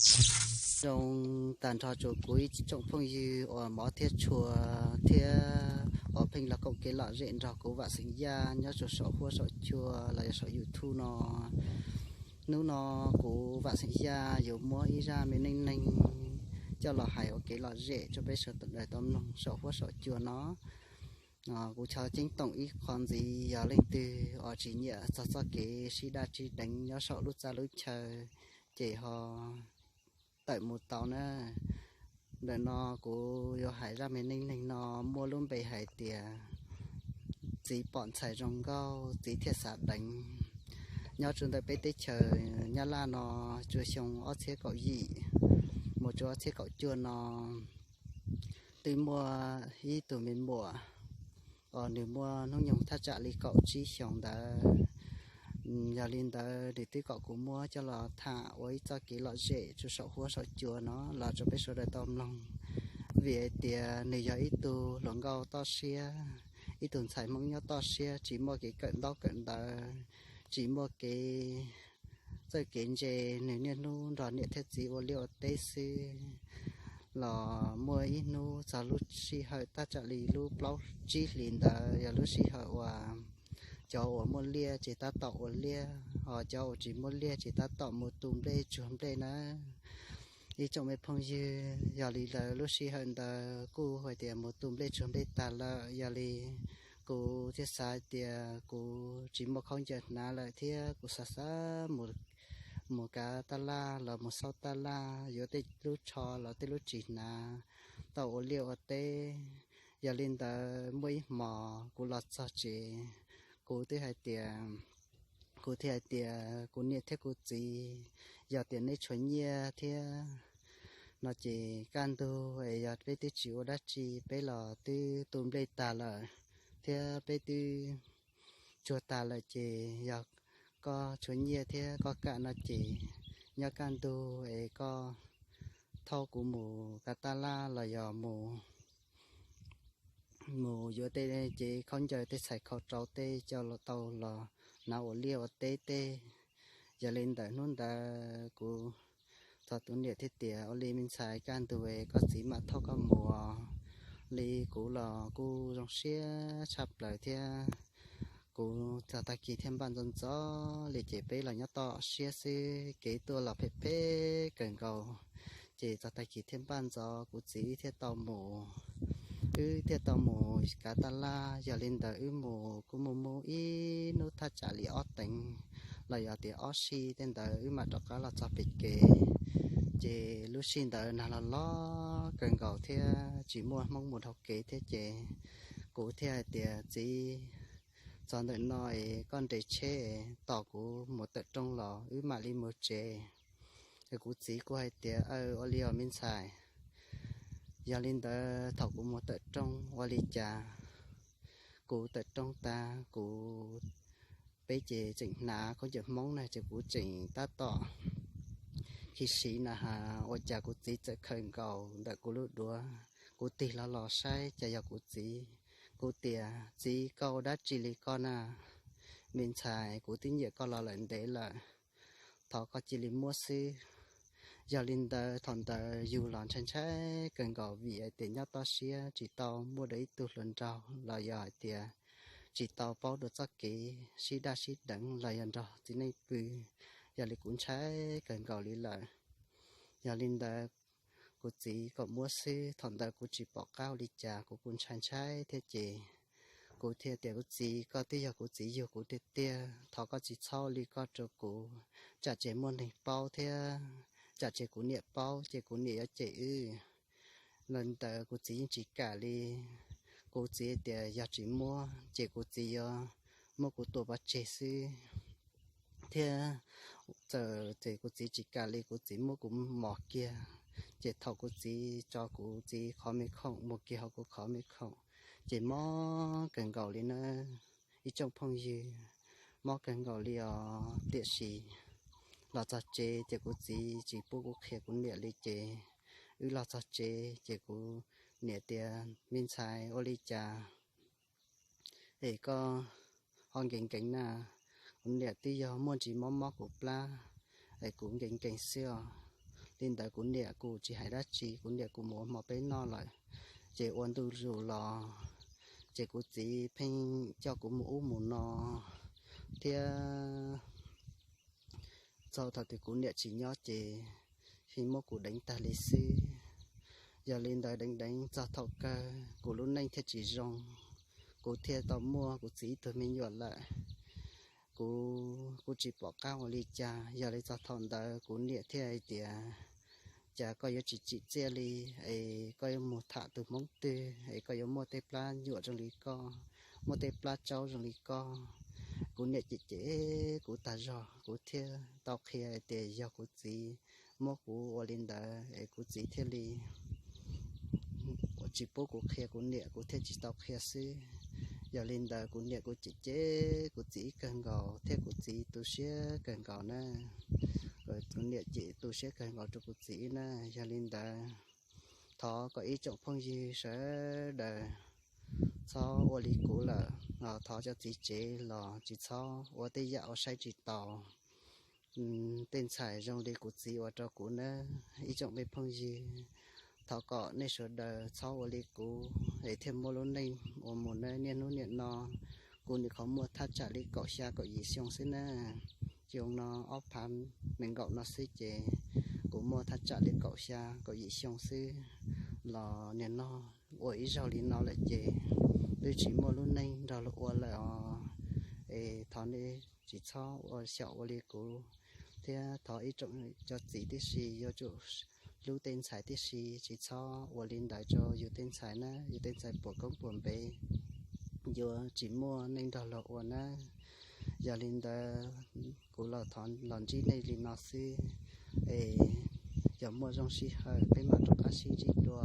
Zoo tag nrho rau kuv ib tsoom phooj ywg uas mob thiab tshua thiab uas pheej los koom kev lom zem nrog kuv Vam Xeem Yaj nyob rau saum huab saum cua los yog saum YouTube no. Hnub no kuv Vam Xeem Yaj yuav muab ib zaj me neej neeg coj los hais ua kev lom zem rau peb sawv daws tau mloog saum huab saum cua no. Kuv thov ceeb toom ib qho ntxiv, yog leej twg uas tsis nyiam txog txoj kev sib daj sib deev nyob saum lub txaj lub chaw, ces ho tawm mus tau na. Ntawm no kuv yuav hais zaj me neej neeg no muaj lub npe hais tias txiv pom ntxhais zoo nkauj txiv thiaj xav deev. Nyob rau ntawm peb teb chaws Nyab Laj no, rau xyoo ob txhiab kaum yim mus rau ob txhiab kaum cuaj no, twb muaj ib tug me muam uas nws muaj hnub nyoog thaj tsam li kaum tsib xyoos ntawd. Yog li ntawd nws twb kom kuv muab coj los tham ua ib txoj kev lom zem rau saum huab saum cua no los rau peb sawv daws tau mloog. Vim hais tias nws yog ib tug hluas nkauj toj siab, ib tug ntxhais Hmoob nyob toj siab tsis muaj kev kawm ntaub kawm ntawv, tsis muaj kev txawj kev ntse, nws niaj hnub nrog niam thiab txiv ua liaj ua teb xwb. Los muaj ib hnub txog lub sij hawm tab tsam li lub plaub tsib hlis ntawd yog lub sij hawm uas cov uas muaj liaj ces tab tom ua liaj, ho cov uas tsis muaj liaj ces tab tom mus tu nplej tsuag nplej nawb. Ib tsoom me phooj ywg, yog li ntawd lub sij hawm ntawd kuj hais tias mus tu nplej tsuag nplej tag lawm, yog li kuv thiaj xav hais tias kuv tsis muaj khaub ncaws hnav lawm thiab kuv xav xav mus kav tab laj los mus xauj tab laj yuav tej lub tsho los tej lub tsis hnav tau ua liaj ua teb. Yog li ntawd muaj ib hmos kuv los txog tsev, kuv twb hais tias, kuv thiaj hais tias kuv niam thiab kuv txiv, yog tias neb tshuav nyiaj thiab no ces kaj ntug es yog peb twb tsis ua dab tsi, peb los twb tu nplej tag lawm thiab peb twb tsuag tag lawm ces yog koj tshuav nyiaj thiab koj kam no ces nyob kaj ntug es koj thauj kuv mus kav tab laj los yog mus mus yuav tej cev khaub ncaws tej txhais khau rau tej coj los tau los hnav ua liaj ua teb tej. Yog li ntawd hnub ntawd kuv txog tus niam thiaj tias, ua li me ntxhais, kaj ntug es koj txiv mam thauj koj mus os. Li kuv los kuj zoo siab tshaj plaws thiab kuv txog tag kis thiaj npaj ntxov ntxov li ces peb los nyob toj siab xwb, kev tuaj los phem phem kawg nkaus. Ces txog tag kis thiaj npaj ntxov kuv txiv wb thiaj tau mus, wb thiaj tau mus kav tab laj. Yog li ntawd wb mus kuj mus mus ib hnub thaj tsam li ob teev los yog tias ob sij tej ntawd wb mam rov qab los txog pem kev. Ces lub sij ntawd nag los los kawg nkaus thiab tsis muaj Hmoob mus dhau kev thiab ces kuv thiaj hais tias, txiv, txog ntawm no es koj nres tsheb tos kuv mus tawm rooj los wb mam li mus tsev. Es kuv txiv kuj hais tias, aw, ua li os me ntxhais. Yog li ntawd thaum kuv mus tawm rooj ua li cas, kuv tawm rooj tag kuv, peb ces tseem hnav khaub ncaws Hmoob na ces kuv tseem tab tom khi siv na has ua cas kuv txiv txawm khawm nkaus ntawm kuv lub duav. Kuv tig hlo los saib cas yog kuv txiv. Kuv tias, txiv, koj ua dab tsi li koj na? Me ntxhais, kuv twb nyiam koj los lawm ntev lawm, thov koj cia li muab xwb. Yog li ntawd thaum ntawd yus los ntshai ntshai kawg nkaus vim hais tias nyob toj siab tsis tau muaj dua ib tug hluas nraug los yog hais tias tsis tau paub dua txoj kev sib daj sib deev los yog nrog txiv neej pw. Yog li kuv ntshai kawg nkaus li lawm. Yog li ntawd kuv txiv kom muab xwb, thaum ntawd kuv tsis pom qab ua li cas, kuv kuj ntshai ntshai thiab ces kuv thiaj tias, kuv txiv, koj twb yog kuv txiv yug kuv tiag tiag, thov koj tsis txhob ua li koj rau kuv, tsam ces muaj neeg paub thiab tsam ces kuv niam paub ces kuv niam yuav cem wb. Li ntawd kuv txiv yeej tsis kam li. Kuv txiv tias yog tsis muab ces kuv txiv yuav muab kuv tua pov tseg xwb thiab. Txawm ces kuv txiv tsis kam li, kuv txiv muab kuv mos kiag, ces thaum kuv txiv tso kuv txiv qhov me khoom mus kiag hauv kuv qhov me khoom, ces mob kawg nkaus li na ib tsoom phooj ywg, mob kawg nkaus li os. Tiam sis los txog tsev ces kuv txiv tsis pub kuv qhia kuv niam li ces wb los txog tsev ces kuv niam tias, me ntxhais, ua li cas es koj ho nkees nkees na? Kuv niam, twb yog muaj ntsis mob mob kuv plab es kuv nkees nkees xwb os. Li ntawd kuv niam kuj tsis hais dab tsi, kuv niam kuj mus ua hmo peb noj lawm. Ces ua ntu zus los ces kuv txiv pheej coj kuv mus ub mus no thiab. Txog thaum twg kuv niam tsis nyob ces yeej muab kuv deev tag li xwb. Yog li ntawd deev deev txog thaum kawg kuv lub neej thiaj tsis zoo, kuv thiaj tau muaj kuv txiv ib tug me nyuam lawm. Kuv kuj tsis pom qab ua li cas, yog li txog thaum ntawd kuv niam thiaj hais tias, cas koj yuav tsis tsim txiaj li, es koj yuav mus tham tus hmoob twg es koj yuav muaj tej plab nyuam zoo li koj, muaj tej plab tsaub zoo li koj. Kuv niam cem cem kuv tag zog, kuv thiaj tau qhia hais tias yog kuv txiv muab kuv ua li ntawd es kuv txiv thiaj li tsis pub kuv qhia kuv niam, kuv thiaj tsis tau qhia xwb. Yog li ntawd kuv niam kuj cem cem kuv txiv kawg nkaus thiab kuv txiv tu siab kawg nkaus na. Kuv niam cem tu siab kawg nkaus rau kuv txiv na. Yog li ntawd thov kom ib tsoom phooj ywg sawv daws txhob ua li kuv lawm, thov cov txiv tsev los tsis txhob ua tej yam uas saib tsis taus tej ntxhais zoo li kuv txiv ua rau kuv nawb ib tsoom me phooj ywg. Thov kom nej sawv daws txhob ua li kuv es thiaj muaj lub neej ua mus nawb. Niaj hnub niam no kuv nws qhov muaj thaj tsam li kaum xya kaum yim xyoo xwb na. Xyoo no ob phav nees nkaum no xwb ces kuv muaj thaj tsam li kaum xya kaum yim xyoo xwb los niaj no ua ib zaug li no lawm ces twb tsis muaj lub neej nrog luag ua lawm os. Es thov nej tsis txhob ua xyaum ua li kuv, thiab thov ib tsoom cov txiv tib si yuav tsum hlub tej ntxhais tib si, tsis txhob ua li ntawd rau yus tej ntxhais na, yus tej ntxhais puas koob puas npe yuav tsis muaj neej nrog luag ua na. Yog li ntawd kuv los thov los ntsib nej li no xwb, es yog muaj zoo sij hawm peb mam rov qab sib ntsib dua.